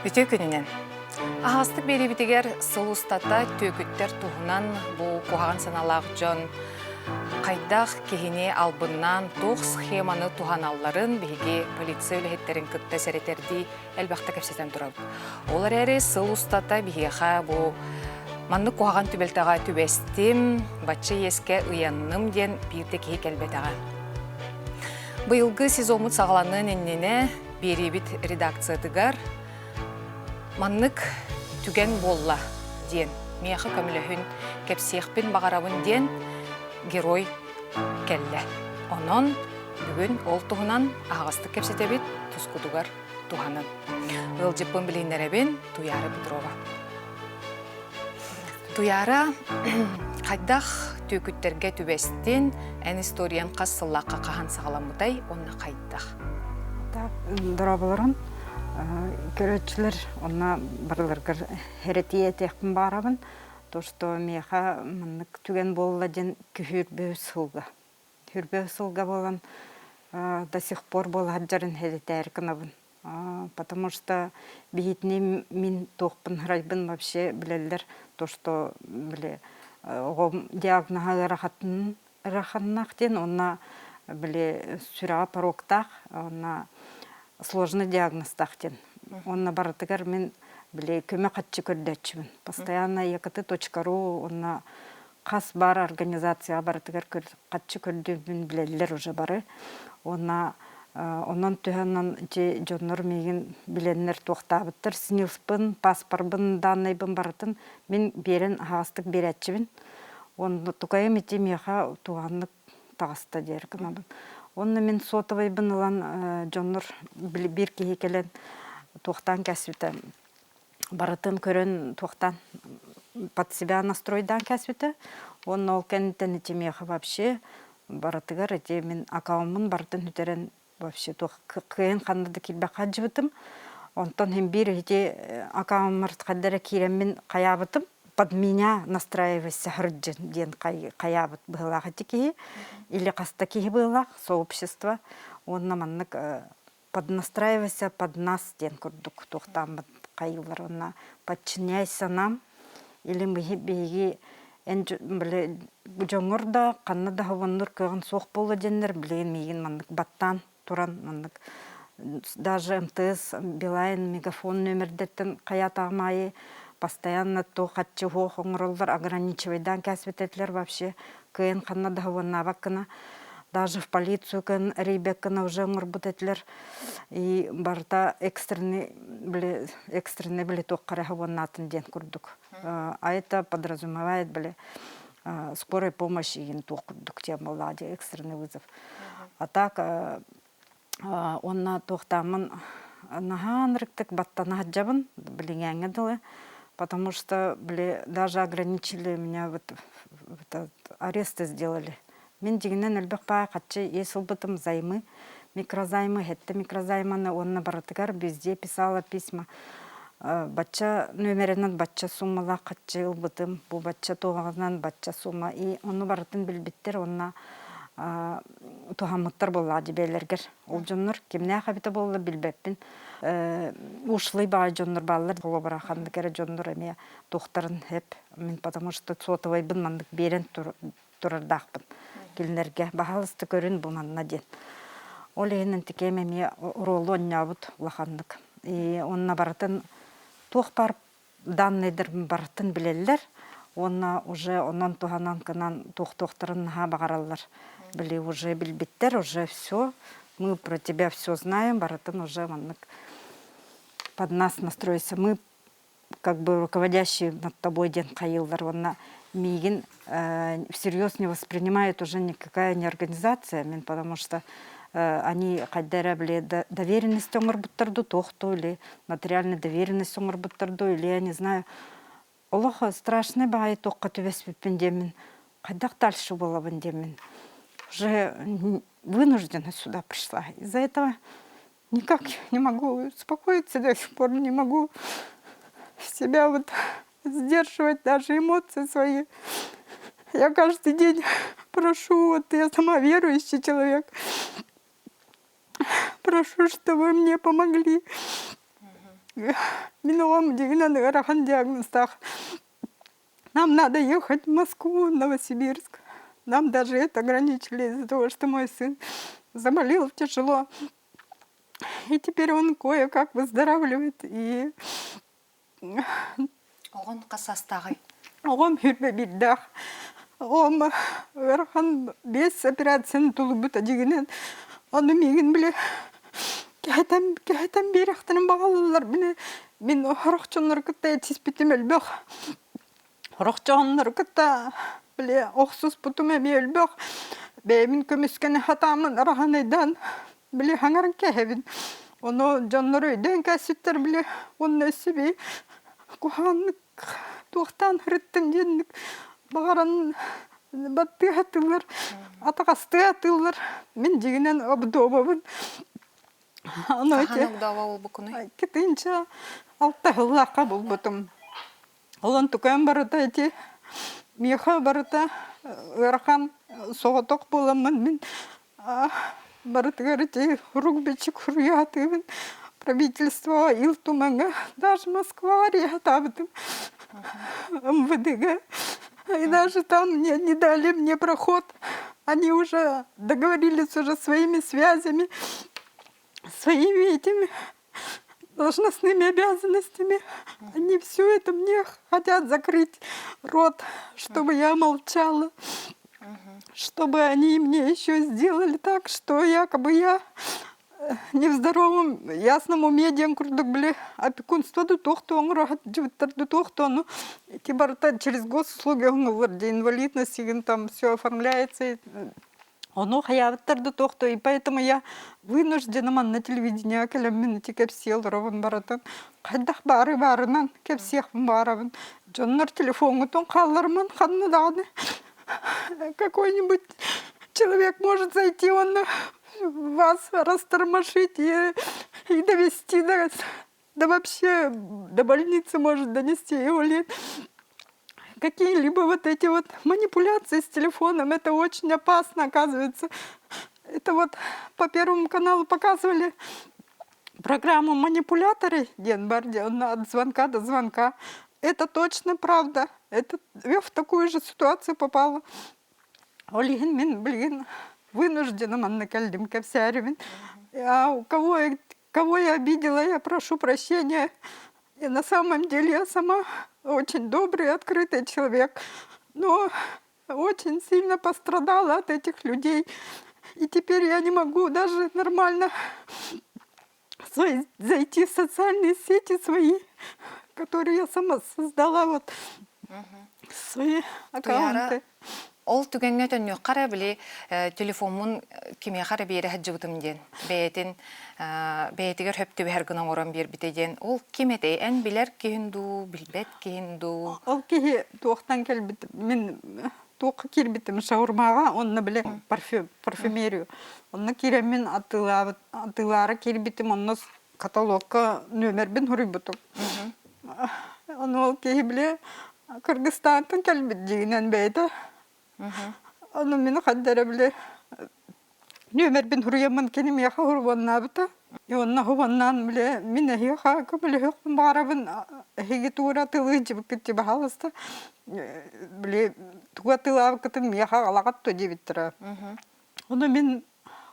Үтүө күнүнэн. Аһаҕастык биэриибитигэр сыл устата түөкүттэр туһунан бу куһаҕан санаалаах дьон хайдах киһини албыннаан туох схеманы туһаналларын биһиги полиция үлэһиттэрин кытта сэрэтэрдии элбэхтэ кэпсэтэн турабыт. Ол эрээри сыл устата биһиэхэ бу маннык куһаҕан түбэлтэҕэ түбэстим, бачча иэскэ ыйанным диэн биир да киһи кэлбэтэҕэ. Быйылгы сезоммут саҕаланыан иннинэ биэриибит редакциятыгар маннык түгэн буолла диэн миэхэ көмөлөһүн кэпсиэхпин баҕарабын диэн герой кэллэ. Онон бүгүн ол туһунан аһаҕастык кэпсэтэбит, тускутугар туһанын. Ыалдьыппын билиһиннэрэбин Туяра Петрова. Туяра, хайдах түөкүттэргэ түбэстин, эн историян хас сыллаахха хаһан саҕаламмытай уонна хайдах? Так, дорооболорун. Көрөөччүлэр онно барыларгар хэрэтии этиэхпин баарабын. То, что миэхэ маннык түгэн буолла диэн күһүүрбү сылга. Хүрбэ сылга буолан до сих пор буола сылдьарын хэрэтээри гынабын. Потому что биһитини мин туохпун һарайбын вообще билэллэр то, что били оҕом диагноһа ыарахатын ыараханнаах диэн уонна били сүрэҕэ пороктаах уонна сложный диагнозтаах диэн. Уонна барытыгар мин били көмө хаччы көрдөөччүбүн. Постоянно якт.ру уонна хас баар организацияҕа барытыгар хаччы көрдүүрбүн билэллэр уже бары. Уонна онон түһэн ити дьоннор миигин билэннэр туохтаабыттар СНИЛСпын, паспорбын, даннайбын барытын мин биэрэн аһаҕастык биэрээччибин. Уонна тукайым ити миэхэ туһаннык таҕыста диэр гынабын. Уонна мин сотовайбын ылан дьоннор биир киһи кэлэн туохтаан кэспитэ барытын көрөн туохтан под себя настройдаан кэспитэ. Уонна ол кэнниттэн ити миэхэ вообще барытыгар ити мин аккаунмун барытын сүтэрэн вообще туох кыайан ханна да киирбэххэ сылдьыбытым. Онтон син биир ити аккаунмар ханна эрэ киирэммин хайаабытым. Под меня настраивайся сылдьын диэн хайаабыт быһыылаах ити киһи. Или хаста киһи быһыылаах сообщество. Уонна маннык поднастраивайся под нас диэн курдук туохтааммыт хайыылар уонна подчиняйся нам или биһиги эн били дьоҥҥор да ханна да хобоннур кыаҕын суох буолла диэннэр билигин миигин маннык баттаан туран маннык даже МТС Билайн Мегафон нөмердэртэн хайаатаҕым аайы постоянно туох хаччы уһуох оҥороллор ограничивайдаан кээспит вообще кыайан ханна да уоннаабаккына даже в полицию кын эрийбэккина уже оҥорбут этилэр и барыта экстренный били экстренный били туохха эрэ уоннаатын диэн курдук а это подразумевает били скорой помощь игин туох курдук диэн буоллаҕа дии экстренный вызов а так уонна туохтааммын наһаа ынырыктык баттана сылдьабын билиҥээҥҥэ дылы потому что били даже ограничили меня вот аресты сделали мин дьиҥинэн элбэх баай хаччы иэс ылбытым займы микрозаймы сэттэ микрозайманы уонна барытыгар везде писала письма бачча нүөмэринэн бачча суммалаах хаччы ылбытым бу бачча туоҕунан бачча сумма и ону барытын билбиттэр уонна туһаммыттар буоллаҕа дьибээлэргэр. Ол дьоннор кимнээх эбитэ буолла билбэппин. Ушлый баҕай дьоннор бааллар. Холобура ханнык эрэ дьоннор эмиэ туохтарын эп. Мин потому что сотовайбын маннык биэрэн турардаахпын кинилэргэ. Баһаалыста көрүн бу манна диэн. Ол иһин антикем эмиэ оруолу оонньообут улаханнык. И онно барытын туох баар данныйдарын барытын билэллэр уонна уже онон туһанан гынан туохтуохтарын наһаа баҕараллар. Били уже билбиттэр, уже все, мы про тебя все знаем, барытын уже маннык под нас настроиться. Мы как бы руководящие над тобой диэн хайыыллар уонна миигин всерьез не воспринимает уже никакая не организация, мин потому что они хайда эрэ били доверенность оҥорбуттар дуу, туох дуу или нотариальная доверенность оҥорбуттар дуу или я не знаю олох страшный баҕайы туохха түбэспиппин диэммин хайдах дальше буолабын диэммин уже вынуждена сюда пришла из-за этого никак не могу успокоиться до сих пор не могу себя вот сдерживать даже эмоции свои я каждый день прошу вот я сама верующий человек прошу чтобы мне помогли. Мин оҕом дьиҥинэн ыарахан диагнозтаах. Нам надо ехать в Москву, Новосибирск. Нам даже это ограничили из-за того, что мой сын заболел тяжело. И теперь он кое-как выздоравливает. И Оҕон хас саастааҕый? Оҕом хүрбэ биирдээх. Оҕом ыарахан биэс операцияны тулуйбута дьиҥинэн. Ону миигин били кэһэтэн кэһэтэн биэрэхтэрин баҕалаллар. Били мин сорох дьоннору кытта этиспитим элбэх. Сорох дьоннору кытта били охсуспутум эмиэ элбэх. Бэйэбин көмүскэнэ сатааммын араһанайдаан били хаҥаран кэһэбин. Ону дьоннор өйдөөн кээспиттэр били уонна өссө би куһаҕаннык туохтаан ырыттым диэнник баҕаран баттыы сатыыллар, атаҕастыы сатыыллар. Мин дьиҥинэн обдуобабын. Ону Хаһан ити огдообо буолбуккунуй? 2 6 сыллаахха булбутум. Ол онтукайым барыта ити миэхэ барыта ыарахан соҕотох буоламмын мин барытыгар ити сурук-бичик суруйаатыыбын правительствоҕа Ил Тумаҥҥа даже Москваҕа риэхатаабытым МВД-га и даже там мне не дали мне проход они уже договорились уже своими связями своими этими должностными обязанностями. Они все это мне хотят закрыть рот, чтобы я молчала, чтобы они мне еще сделали так, что якобы я не в здоровом ясном уме диэн курдук били опекунство ду туох оҥоро ду туох ну ити барыта через госуслуги оҥоллор де инвалидность там все оформляется. Ону хайаабыттар да туох и поэтому я вынуждена манна телевидение кэлэммин ити кэпсии олоробун барытын хайдах баары баарынан кэпсиэхпин баарабын дьоннор телефоҥҥутун хаалларыман ханна даҕаны какой-нибудь человек может зайти он вас растормошить и довести до да вообще до больницы может донести или какие-либо вот эти вот манипуляции с телефоном, это очень опасно, оказывается. Это вот по Первому каналу показывали программу «Манипуляторы» диэн баар от звонка до звонка. Это точно правда. Это я в такую же ситуацию попала. Ол иһин мин билигин вынуждена манна кэллим кэпсээрибин. А у кого, кого я обидела, я прошу прощения. И на самом деле я сама очень добрый, открытый человек, но очень сильно пострадала от этих людей. И теперь я не могу даже нормально зайти в социальные сети свои, которые я сама создала, вот свои аккаунты. Ол түгэҥҥэ төннүөххэ эрэ били телефоммун кимиэхэ эрэ биэрэ сылдьыбытым диэн бэйэтин бэйэтигэр хөп түбэһэр гына оҥорон биэрбитэ диэн ол ким этэй эн билэр киһин дуу билбэт киһин дуу Ол киһи туохтан кэлбит мин туохха киирбитим шаурмаҕа онно били парфюмерию онно киирэммин атыылаабыт атыылаары киирбитим онно каталогка нүөмэрбин суруйбутум ону ол киһи били Кыргызстантан кэлбит дьиҥинэн бэйэтэ ону мин ханна эрэ били нүөмэрбин суруйаммын кини миэхэ урбаннаабыта и онно хубаннаан били мин эһиэхэ көмөлөһүөхпүн баҕарабын эһиги тугу атыылыы дьибиккит баһаалыста били тугу атыылаабыккытын миэхэ аҕалаҕыт дуо диэбиттэрэ ону мин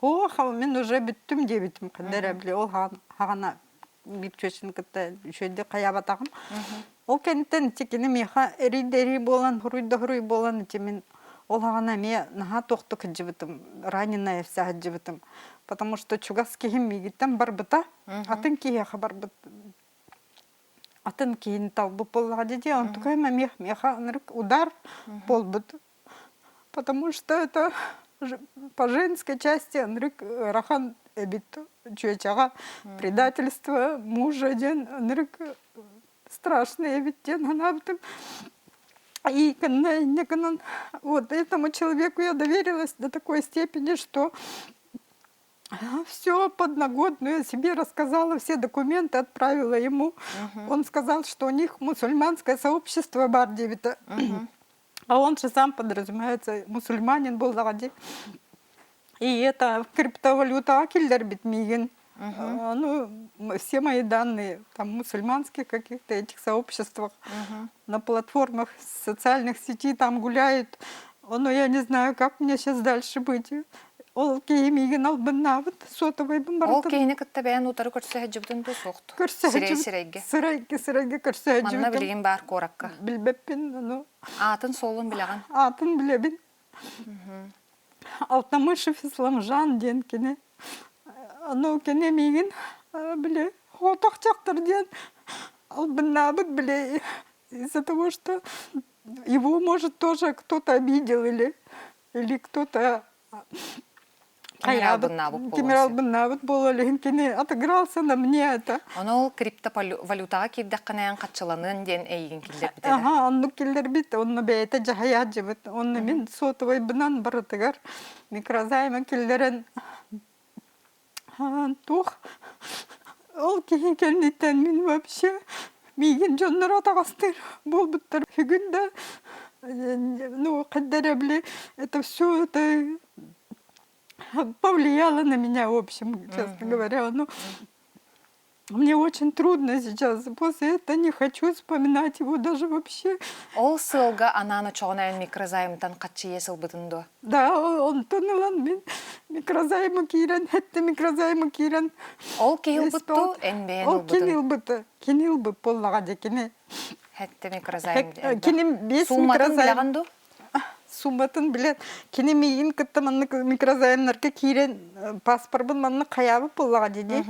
оо мин уже бүттүм диэбитим ханна эрэ били ол хаҕана биир чүөчэни кытта үчүгэйдик хайаабатаҕым ол кэнниттэн ити кини миэхэ эрий да эрий буолан хуруй да хуруй буолан ити мин ол хаҕана эмиэ наһаа туохтук сылдьыбытым раненая вся сылдьыбытым потому что чугас киһим миигиттэн барбыта атын киһиэхэ барбыт атын киһини талбыт буоллаҕа дии онтукайым эмиэ миэхэ ынырык удар буолбут потому что это по женской части ынырык ыарахан эбит чүөчэҕэ предательство мужа диэн ынырык страшный эбит диэн санаабытым и гынан вот этому человеку я доверилась до такой степени что все подноготную себе рассказала, все документы отправила ему. Он сказал, что у них мусульманское сообщество баар диэбитэ. А он же сам подразумевается мусульманин буоллаҕа дии. И это криптовалютаҕа киллэрбит миигин. Ну, все мои данные там в мусульманских каких-то этих сообществах, на платформах социальных сетей там гуляют. Ну, я не знаю, как мне сейчас дальше быть. Ол киһи миигин албыннаабыт сотовайбын Ол барытын киһини кытта бэйэн утары көрсө сылдьыбытын дуу суохту? көрсө Сирэй сылдьыбыт сирэйгэ. сырайга сырайга көрсө Манна сылдьыбытым билигин баар куоракка. билбэппин ону Аатын суолун билэҕин. аатын билэбин Алтамышев Исламжан диэн кини ону кини миигин били хотох дьахтар диэн албыннаабыт били из-за того что его может тоже кто-то обидел или или кто-то Ким эрэ албыннаабыт ким буолуон эрэ сөп. албыннаабыт буолуо илин кини отыгрался на мне это. Ону ол криптовалютаҕа киирдэххинэ эн хаччыланыан диэн эйигин киллэрбитэ да? Аха, оннук киллэрбит, онно бэйэтэ дьаһайаадьыбыт. Онно мин сотовайбынан барытыгар микрозайма киллэрэн туох ол киһи кэнниттэн мин вообще миигин дьоннор атаҕастыыр буолбуттар. Бүгүн да ну хайда били это все это повлияло на меня, в общем, честно говоря. Ну, мне очень трудно сейчас. После этого не хочу вспоминать его даже вообще. Ол сылга анаан очоҕун микрозаймтан хаччыйа сылбытын дуо? Да, онтон ылан мин микрозаймы киирэн, этте микрозаймы киирэн. Ол киһи ылбыттуу, эн бэйэн Ол кини ылбытын? ылбыты, кини ылбыт буоллаҕа дьэ кини. Хэттэ микрозайм Кини бес Сууматын микрозайм билэҕин дуу? сумматын билэн, кини миигин кытта маннык микрозаймнарга киирэн паспорбун маннык хайаабыт буоллаҕа дии.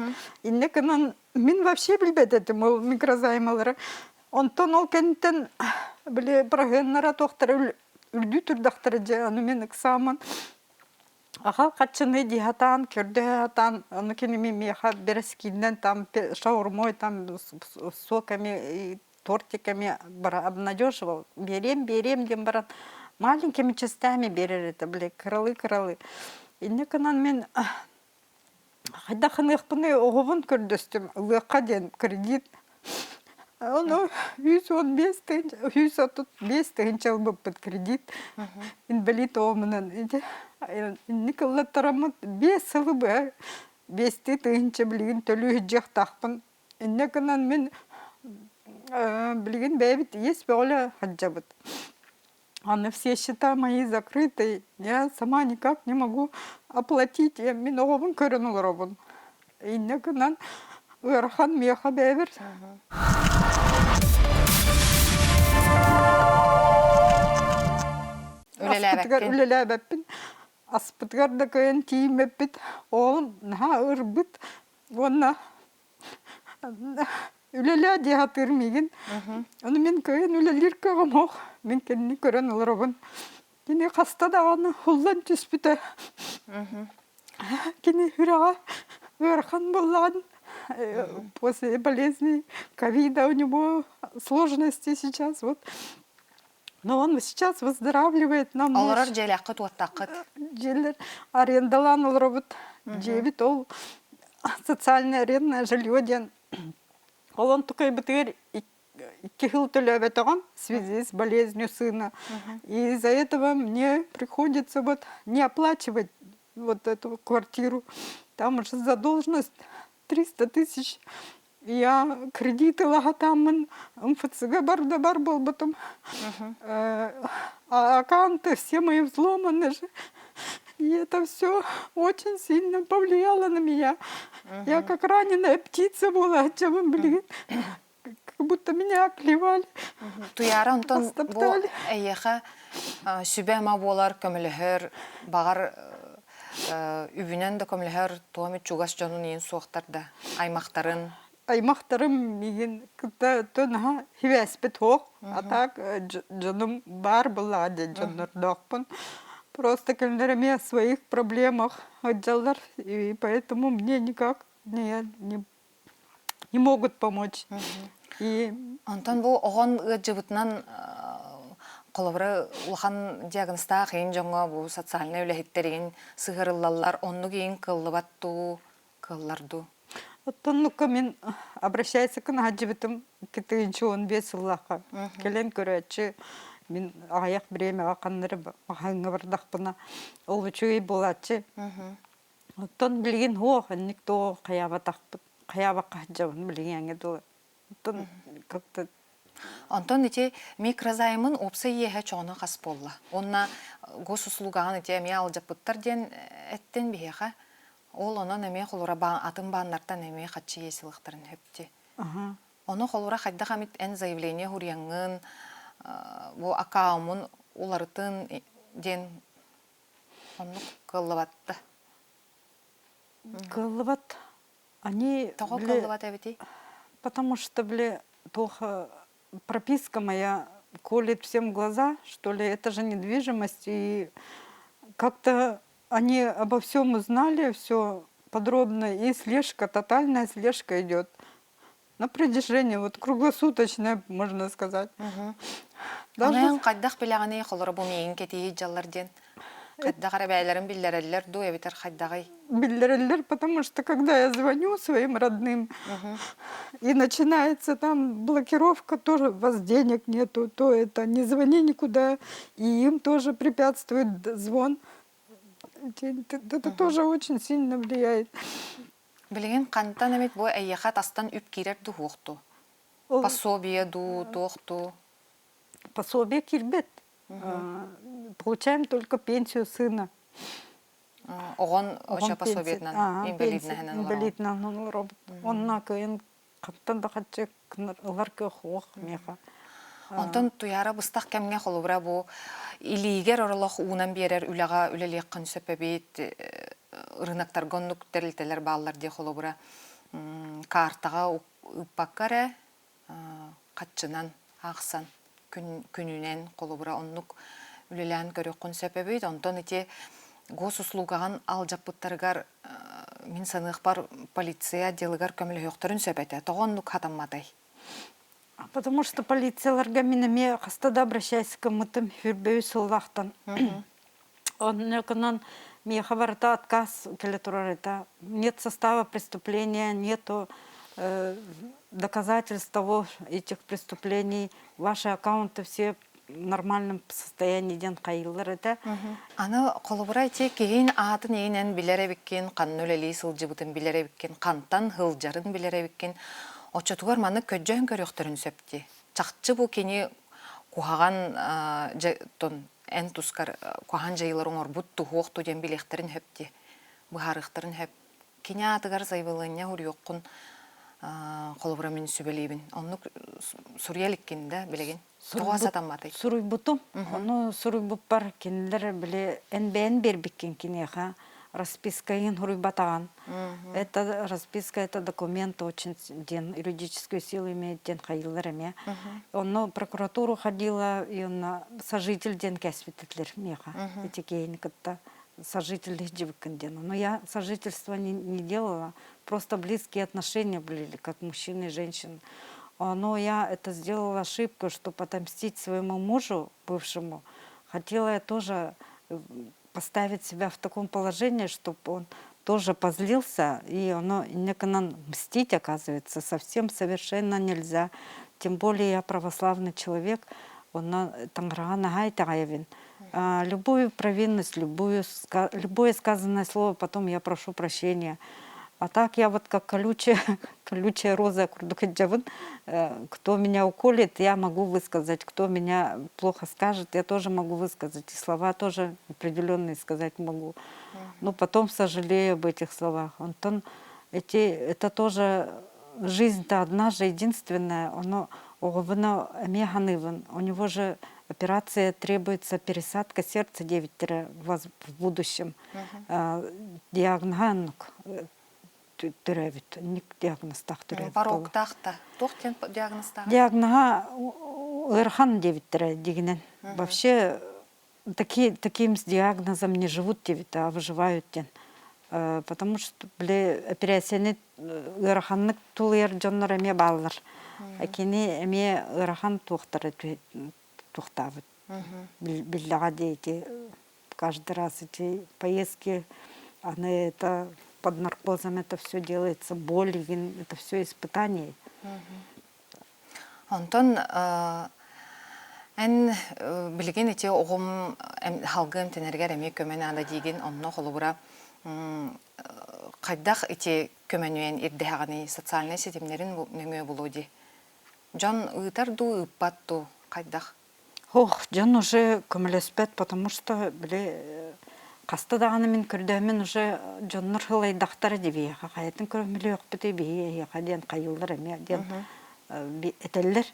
Иннэ гынан мин вообще билбэт этим ол микрозаймалары. Онтон ол кэнниттэн били быраһыаннара туохтара үрдүү турдахтара дьэ ону мин ыксааммын аха хаччыны дии сатаан көрдөһө сатаан ону кини миэхэ бэрэскииннэн там шаурмой там соками тортиками обнадеживал биэриэм биэриэм диэн баран маленькими частями биэрэр этэ били кыралыы кыралыы инньэ гынан мин хайдах гыныахпыный оҕобун көрдөстүм ылыахха диэн кредит ону 115 тыһыынча 135 тыһыынча ылбыппыт кредит инбэлиит оҕомунан ити инник ыллаттараммыт биэс сылы быһа биэстии тыһыынча билигин төлүү сылдьыахтаахпын инньэ гынан мин билигин бэйэбит иэс бөҕөлө сылдьабыт Аны все счета мои закрыты, я сама никак не могу оплатить, мин оҕобун көрөн олоробун. Инньэ гынан ыарахан миэхэ бэйэбэр. Аспытыгар Үлэлээбэккин. үлэлээбэппин. Аспытыгар да кыайан тиийиммэппит. Оҕом наһаа ырбыт уонна Үлэлээ дии сатыыр миигин. Ону мин кыайан үлэлиир кыаҕым суох. Мин кинини көрөн олоробун. Кини хаста даҕаны һуллан түспүтэ. Кини сүрэҕэ ыарахан буоллаҕын после болезни ковида у него сложности сейчас вот. Но он сейчас выздоравливает нам. Олорор дьиэлээххит уоттааххыт. Дьиэлэр арендалаан олоробут. Дьиэбит ол социальное арендное жилье диэн ол онтукайбытыгар икки сыл төлөөбөтөҕүм в связи с болезнью сына. И из-за этого мне приходится вот не оплачивать вот эту квартиру. Там уже задолженность 300 тысяч. Я кредит ылаһатааммын МФЦга бар да бар буолбутум. А аккаунты все мои взломаны же. И это все очень сильно повлияло на меня. Я как раненая птица была, чем блин, как будто меня оклевали. Туйаара онтон бу эйиэхэ сүбэ-ама буолар, көмөлөһөр, баҕар үбүнэн да көмөлөһөр туом чугас дьонун иин суохтар да аймахтарын аймахтарым миигин кытта наһаа хибээспит суох а так дьонум баар буоллаҕа диэн дьоннордоохпун просто кинилэр эмиэ о своих проблемах сылдьаллар и поэтому мне никак не, не, не могут помочь и Онтон бу оҕон ыалдьыбытынан холобура улахан диагнозтаах иин дьоҥҥо бу социальнай үлэһиттэр иин сыһыарыллаллар оннук иин кыллыбат дуу кыллар дуу Оттоннукка мин обращайся сылдьыбытым 2015 сыллаахха кэлэн көрөөччү мин аҕыйах бириэмэҕэ ханнары маһаҥҥа бардахпына ол үчүгэй буолааччы. Оттон билигин суох, инник туох хайаабатахпыт, хайаабакка сылдьабын билигин дылы. Оттон как-то Онтон ити микрозаймын уопсай иэһэ чоҕуна хас буолла? Уонна госуслугаҕын ити эмиэ алдьаппыттар диэн эттин биһиэхэ. Ол онон эмиэ холура атын бааннартан эмиэ хаччы иэс ылыахтарын сөп Ону холура хайдах эмит эн заявление суруйаҥҥын бу аккаунмун уларытын диэн оннук кыаллыбат да? Кыаллыбат. Они Тоҕо кыаллыбат эбитий? Потому что, бля, плохо прописка моя колет всем глаза, что ли, это же недвижимость, и как-то они обо всем узнали, все подробно, и слежка, тотальная слежка идет. На протяжении, вот круглосуточная, можно сказать. Даже... Онон хайдах билэҕиний холоро бу миигин кэтии дьаллар диэн? Хайдах эрэ бэйэлэрин биллэрэллэр дуу эбэтэр хайдаҕый? Биллэрэллэр, потому что когда я звоню своим родным, и начинается там блокировка, тоже у вас денег нету, то это не звони никуда, и им тоже препятствует звон. Это тоже очень сильно влияет. Билигин хантан эмит бу эйиэхэ тастан үп киирэр дуу суох дуу? Пособие дуу, туох дуу? Пособие киирбэт. Получаем только пенсию сына. Оҕон очо пособиетынан инвалиднаһынан инвалидынан олоробут. Онно кыйын хантан да хаччы ылар кыах суох миэхэ. Онтон Туйаара быстах кэмҥэ холобура бу илиигэр оролох уунан биэрэр үлэҕэ үлэлиэххин сөп эбит рыноктарга оннук тэрилтэлэр бааллар дии холобура картаҕа ыыппакка эрэ хаччынан аахсан күнүнэн холобура оннук үлэлээн көрүөххүн сөп эбит. Онтон ити госуслугаҕын алдьаппыттарыгар мин саныахпар полиция отделыгар көмөлөһүөхтэрин сөп этэ. Тоҕо оннук хатамматай? Потому что полицияларга мин эмиэ хаста да обращайся гыммытым хүрбөйү сыллаахтан. Оннукунан миэхэ барыта отказ кэлэ турар это. Нет состава преступления, нету доказательств того этих преступлений. Ваши аккаунты все в нормальном состоянии диэн хайыыллар этэ. Аны холобура ити киһин аатын иинэн билэр эбиккин, ханна үлэлии сылдьыбытын билэр эбиккин, хантан сылдьарын билэр эбиккин. Оччотугар маннык көдьөөн көрүөхтэрин сөп дии. Чахчы бу кини куһаҕан эн тускар куһаҕан дьайыылары оҥорбут туһуох ту диэн билиэхтэрин сөп дии. Быһаарыахтарын сөп. Кини аатыгар сайбылыанньа суруйуоххун холобура мин сүбэлиибин. Оннук суруйа иликкин да билигин? Тоҕо сатамматый? Суруйбутум. Ону суруйбуппар кинилэр били эн бэйэн биэрбиккин киниэхэ распискайын суруйбатаҕын. Это расписка, это документ очень диэн юридическую силу имеет диэн хайыылар эмиэ. Онно прокуратуру ходила и онно сожитель диэн кэспитилэр миэхэ. Эти киһини кытта сожитель дьибиккин диэн. Но я сожительство не, не делала, просто близкие отношения были, как мужчины и женщины. Но я это сделала ошибку, чтобы отомстить своему мужу бывшему. Хотела я тоже поставить себя в таком положении, чтобы он тоже позлился, и оно неконан мстить, оказывается, совсем совершенно нельзя. Тем более я православный человек, он таҥараҕа наһаа итэҕэйэбин. Любую провинность, любую, любое сказанное слово, потом я прошу прощения. А так я вот как колючая, колючая роза курдук Кто меня уколет, я могу высказать. Кто меня плохо скажет, я тоже могу высказать. И слова тоже определенные сказать могу. Но потом сожалею об этих словах. Онтон эти, это тоже жизнь-то одна же, единственная. Оно оҕобуна эмиэ ханыыбын. У него же операция требуется пересадка сердца диэбиттэрэ в будущем. Диагноһа оннук төрөөбүт. Ник диагнозтаах төрөөбүт. Пороктаах да. Туох диэн диагнозтаах? Диагноһа ыарахан диэбиттэрэ дигинэн. Вообще такие, таким с диагнозом не живут диэбит, а выживают диэн. Потому что били операцияны ыараханнык тулуйар дьоннор эмиэ бааллар. Кини эмиэ ыарахан туохтары туохтаабыт. Биллэҕэ диэки каждый раз эти поездки, аны это под наркозом это все делается, боль, это все испытание. Онтон эн билигин ити оҕом салгыы эмтэнэригэр эмиэ көмө наада диигин, онно холобура Хайдах ити көмөнүөн ирдэһэҕиний социальнай ситимнэрин нөҥүө булуо дии. Дьон ыытар дуу, ыыппат дуу, хайдах? Ох, дьон уже көмөлөспөт, потому что били хаста даҕаны мин көрдөөммүн уже дьоннор сылайдахтара дии биһиэхэ хайатын көмөлүөхпүтүй биһи эһиэхэ диэн хайыыллар эмиэ диэн этэллэр.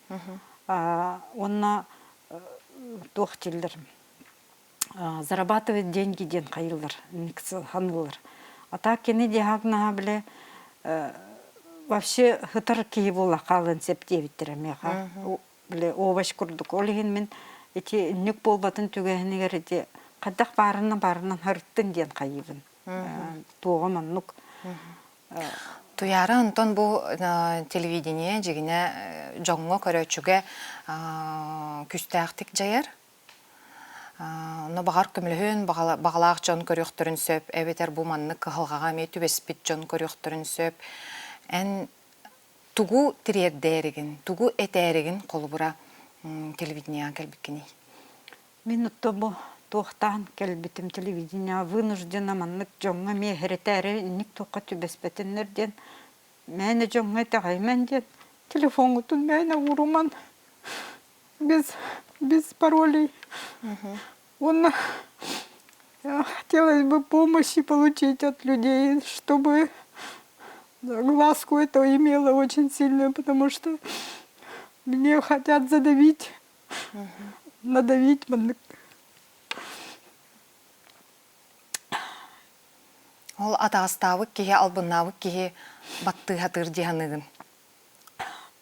Уонна туох дииллэр зарабатывать деньги диэн хайыыллар саныыллар. А так кини диагноһа били вообще сытар киһи буола хаалыан сөп диэбиттэрэ миэхэ били овощ курдук. Ол иһин мин ити инник буолбатын түгэһинигэр ити хайдах баарынан баарынан һырыттын диэн хайыыбын. Туоҕум оннук. Туйаара, онтон бу телевидение дьигинэ дьоҥҥо көрөөччүгэ күүстээхтик дьайар. Онно баҕар көмөлөһүөн баҕалаах дьон көрүөхтэрин сөп, эбэтэр бу маннык кыһалҕаҕа эмиэ түбэспит дьон көрүөхтэрин сөп. Эн тугу тириэрдээригин, тугу этээригин холобура телевидениеҕа кэлбиккиний? Мин отто бу туохтаан кэлбитим телевидениеҕа вынуждена маннык дьоҥҥо эмиэ эрэтээри инник туохха түбэспэтиннэр диэн мээнэ дьоҥҥо итэҕэйимэн диэн телефоҥҥутун мээнэ ууруман без без паролей уонна хотелось бы помощи получить от людей, чтобы глазку это имело очень сильную, потому что мне хотят задавить, надавить маннык. Ол атаҕастаабыт киһи, албыннаабыт киһи баттыыһатыыр дии саныыгын.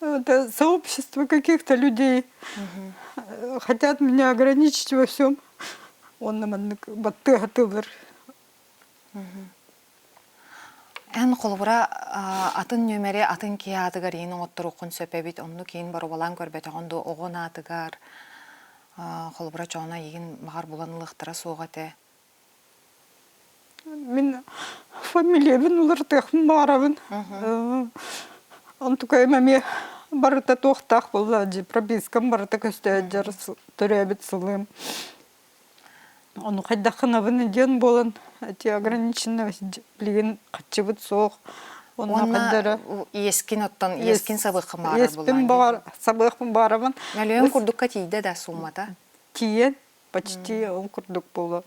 Это сообщество каких-то людей хотят меня ограничить во всем. Онно маннык баттыаһатылар. Эн холобура атын нүөмэри атын киһи аатыгар иин оҥотторуоххун сөп эбит, оннук иин боруобалаан көрбөтөҕүн дуу, оҕон аатыгар холобура чоона эйигин баҕар булан ылыахтара суох этэ. Мин фамилиябын уларытыахпын баҕарабын. Онтукайым эмиэ барыта туохтаах буолла дии, пропискам барыта көстөөдьөр төрөөбүт сылым. Ону хайдаххынабын диэн буолан эти ограниченность билигин хаччыбыт суох. Онно хайдара иэскин оттон иэскин сабыаххын баҕарар Иэспин баҕар сабыахпын баҕарабын. Мөлүйүөн курдукка тиийдэ да суумата? Тиийэн почти ол курдук буолуо.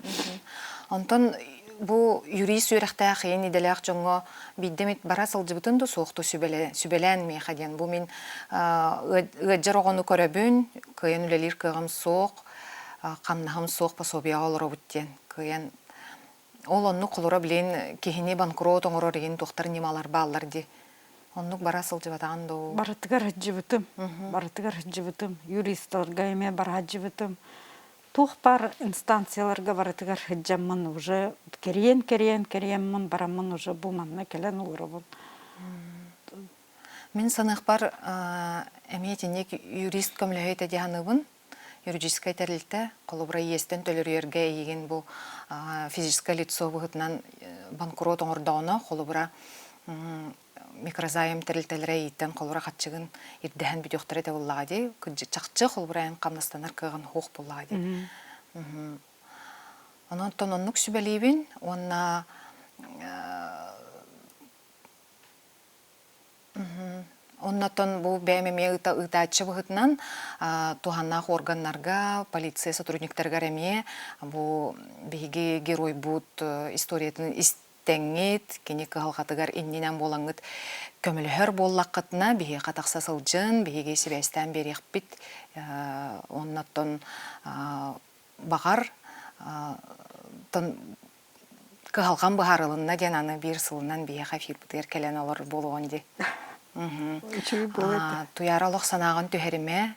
Онтон бу юрист үөрэхтээх иин идэлээх дьоҥҥо биирдэ эмит бара сылдьыбытын да суохту сүбэлээн миэхэ диэн бу мин ыаддьар оҕону көрөбүн, кыайан үлэлиир кыаҕым суох, хамнаһым суох пособияҕа олоробут диэн кыайан ол оннук холоро билин киһини банкрот оҥорор иһин туохтар ньымалар бааллар дии. Оннук бара сылдьыбатаҕын дуу? Барытыгар сылдьыбытым. Барытыгар сылдьыбытым. Юристарга эмиэ бара сылдьыбытым. Туох баар инстанцияларга барытыгар сылдьаммын уже кэрийэн кэрийэн кэрийэммин бараммын уже бу манна кэлэн олоробун. Мин саныахпар эмиэ итинник юрист көмөлөһө этэ дии саныыбын. Юридическай тэрилтэ, холобура иэстэн төлөрүйэргэ эйигин бу физическое лицо быһыытынан банкрот оҥордоҕуна, холобура микрозайм тэрилтэлэрэ эйииттэн холобура хаччыгын ирдэһэн бүтүөхтэрэ этэ буоллаҕа дии. Чахчы холобура эн хамнастанар кыаҕын суох буоллаҕа дии. Онон оннук сүбэлиибин уонна Оннотон бу бэйэм эмиэ ыытааччы быһыытынан туһаннаах органнарга, полиция сотрудниктарыгар эмиэ бу биһиги геройбут историятын истэҥҥит, кини кыһалҕатыгар иннинэн буолаҥҥыт көмөлөһөр буоллаххытына, биһиэхэ тахса сылдьын, биһиги сибээстээн биэриэхпит. Оннотон баҕар кыһалҕам быһаарылынна диэн аны биир сылынан биһиэхэ эфирбытыгар кэлэн олорор буолуоҕун дии. Үчүгэй буолуо этэ. Туйаара олох санааҕын түһэримэ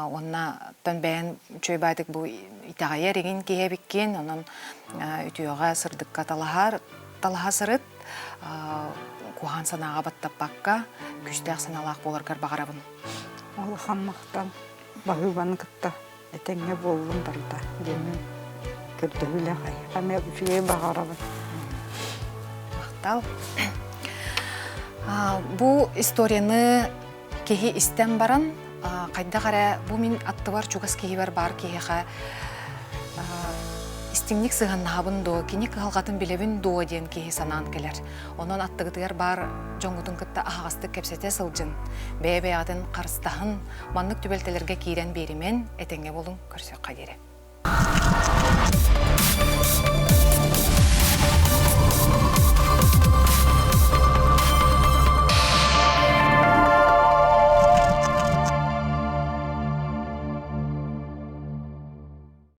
уонна оттон бэйэн үчүгэй баайдык бу итэҕэйэр игин киһи эбиккин, онон үтүөҕэ сырдыкка талаһар талаһа сырыт, куһаҕан санааҕа баттаппакка күүстээх санаалаах буоларгар баҕарабын. Улахан махтал баһыыбаны кытта этэҥҥэ буоллун барыта диэммин көрдөһүүлээх эмиэ үчүгэй баҕарабын. Махтал. Бу историяны киһи истэн баран хайдах эрэ бу мин аттыбар чугас киһибэр баар киһиэхэ истиҥник сыһыаннаһабын дуо, кини кыһалҕатын билэбин дуо диэн киһи санаан кэлэр. Онон аттыгытыгар баар дьоҥҥутун кытта аһаҕастык кэпсэтэ сылдьын, бэйэ-бэйэҕитин харыстаһын, маннык түбэлтэлэргэ киирэн биэримэн, этэҥҥэ буолуҥ, көрсүөххэ диэри.